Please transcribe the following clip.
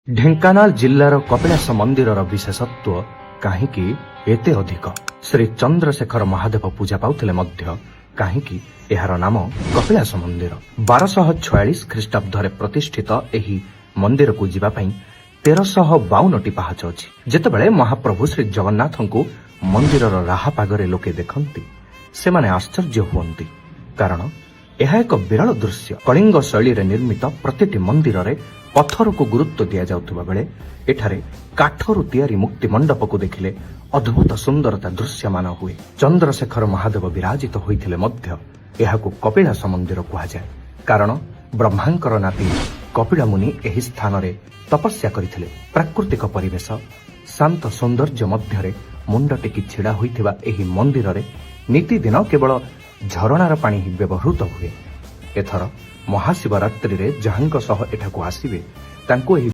ଢେଙ୍କାନାଳ ଜିଲ୍ଲାର କପିଳାସ ମନ୍ଦିରର ବିଶେଷତ୍ୱ କାହିଁକି ଏତେ ଅଧିକ? ଶ୍ରୀ ଚନ୍ଦ୍ରଶେଖର ମହାଦେବ ପୂଜା ପାଉଥିଲେ ମଧ୍ୟ କାହିଁକି ଏହାର ନାମ କପିଳାସ ମନ୍ଦିର? 1246 ଖ୍ରୀଷ୍ଟାବ୍ଦରେ ପ୍ରତିଷ୍ଠିତ ଏହି ମନ୍ଦିରକୁ ଯିବା ପାଇଁ 1352ଟି ପାହାଚ ଅଛି। ଯେତେବେଳେ ମହାପ୍ରଭୁ ଶ୍ରୀ ଜଗନ୍ନାଥଙ୍କୁ ମନ୍ଦିରର ରାହା ପାଗରେ ଲୋକେ ଦେଖନ୍ତି, ସେମାନେ ଆଶ୍ଚର୍ଯ୍ୟ ହୁଅନ୍ତି, କାରଣ ଏହା ଏକ ବିରଳ ଦୃଶ୍ୟ। କଳିଙ୍ଗ ଶୈଳୀରେ ନିର୍ମିତ ପ୍ରତିଟି ମନ୍ଦିରରେ ପଥରକୁ ଗୁରୁତ୍ୱ ଦିଆଯାଉଥିବା ବେଳେ ଏଠାରେ କାଠରୁ ତିଆରି ମୁକ୍ତି ମଣ୍ଡପକୁ ଦେଖିଲେ ଅଦ୍ଭୁତ ସୁନ୍ଦରତା ଦୃଶ୍ୟମାନ ହୁଏ। ଚନ୍ଦ୍ରଶେଖର ମହାଦେବ ବିରାଜିତ ହୋଇଥିଲେ ମଧ୍ୟ ଏହାକୁ କପିଳାସ ମନ୍ଦିର କୁହାଯାଏ, କାରଣ ବ୍ରହ୍ମାଙ୍କର ନାତି କପିଳ ମୁନି ଏହି ସ୍ଥାନରେ ତପସ୍ୟା କରିଥିଲେ। ପ୍ରାକୃତିକ ପରିବେଶ, ଶାନ୍ତ ସୌନ୍ଦର୍ଯ୍ୟ ମଧ୍ୟରେ ମୁଣ୍ଡ ଟେକି ଛିଡ଼ା ହୋଇଥିବା ଏହି ମନ୍ଦିରରେ ନିତିଦିନ କେବଳ ଝରଣାର ପାଣି ହିଁ ବ୍ୟବହୃତ ହୁଏ। ଏଥର ମହାଶିବରାତ୍ରିରେ ଯାହାଙ୍କ ସହ ଏଠାକୁ ଆସିବେ, ତାଙ୍କୁ ଏହି